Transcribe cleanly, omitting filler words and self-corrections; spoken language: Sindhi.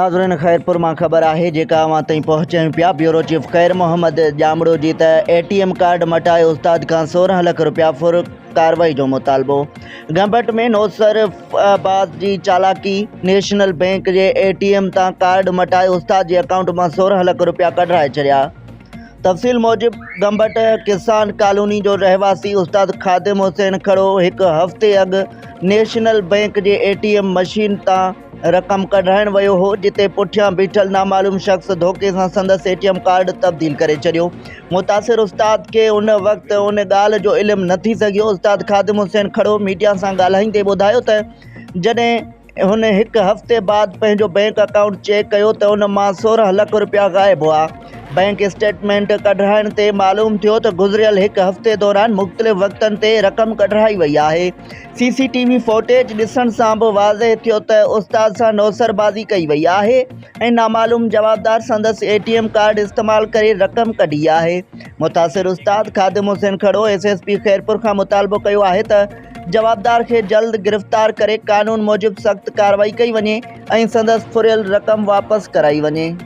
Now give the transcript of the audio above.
ناظرين خيرپور مان خبر آهي جيڪا اوهان تائين پهچايون پيا بيورو چيف خير محمد ڄامڙو جي ته اي ٽي ايم ڪارڊ مٽائي استاد کان 16 لک رپيا ڦر ڪارروائي جو مطالبو گمبٽ ۾ نوسر عباس جي چالاڪي نيشنل بئنڪ جي اي ٽي ايم تان ڪارڊ مٽائي استاد جي اڪائونٽ مان 16 لک رپيا ڪڍرائي ڇڏيا تفصيل موجب گمبٽ ڪسان ڪالوني جو رهواسي استاد خادم حسين کھڙو هڪ هفتي اڳ نيشنل بئنڪ جي اي ٽي ايم مشين تان رقم ڪڍرائڻ ويو هو، جتي پٺيان بيٺل نامعلوم شخص ڌوڪي سان سندس اي ٽي ايم ڪارڊ تبديل ڪري ڇڏيو. متاثر استاد کي ان وقت ان ڳالهه جو علم نه ٿي سگهيو. استاد خادم حسين کھڙو ميڊيا سان ڳالهائيندي ٻڌايو ته جڏهن هن هڪ هفتي بعد پنهنجو بئنڪ اڪائونٽ چيڪ ڪيو ته ان مان 16 لک رپيا غائب هئا. بئنڪ اسٽيٽمينٽ ڪڍرائڻ تي معلوم ٿيو ته گذريل هڪ هفتي دوران مختلف وقتن تي رقم ڪڍرائي وئي آهي. C C T V footage ڏسڻ سان به واضح ٿيو ته استاد سان نوسربازي ڪئي وئي آهي ۽ نامعلوم جوابدار سندس اي ٽي ايم ڪارڊ استعمال ڪري رقم ڪڍي آهي. متاثر استاد Khadim Hussain Khuhro S S P Khairpur کان مطالبو ڪيو آهي ته جوابدار کي جلد گرفتار ڪري قانون موجب سخت ڪارروائي ڪئي وڃي ۽ سندس ڦريل رقم واپس ڪرائي وڃي.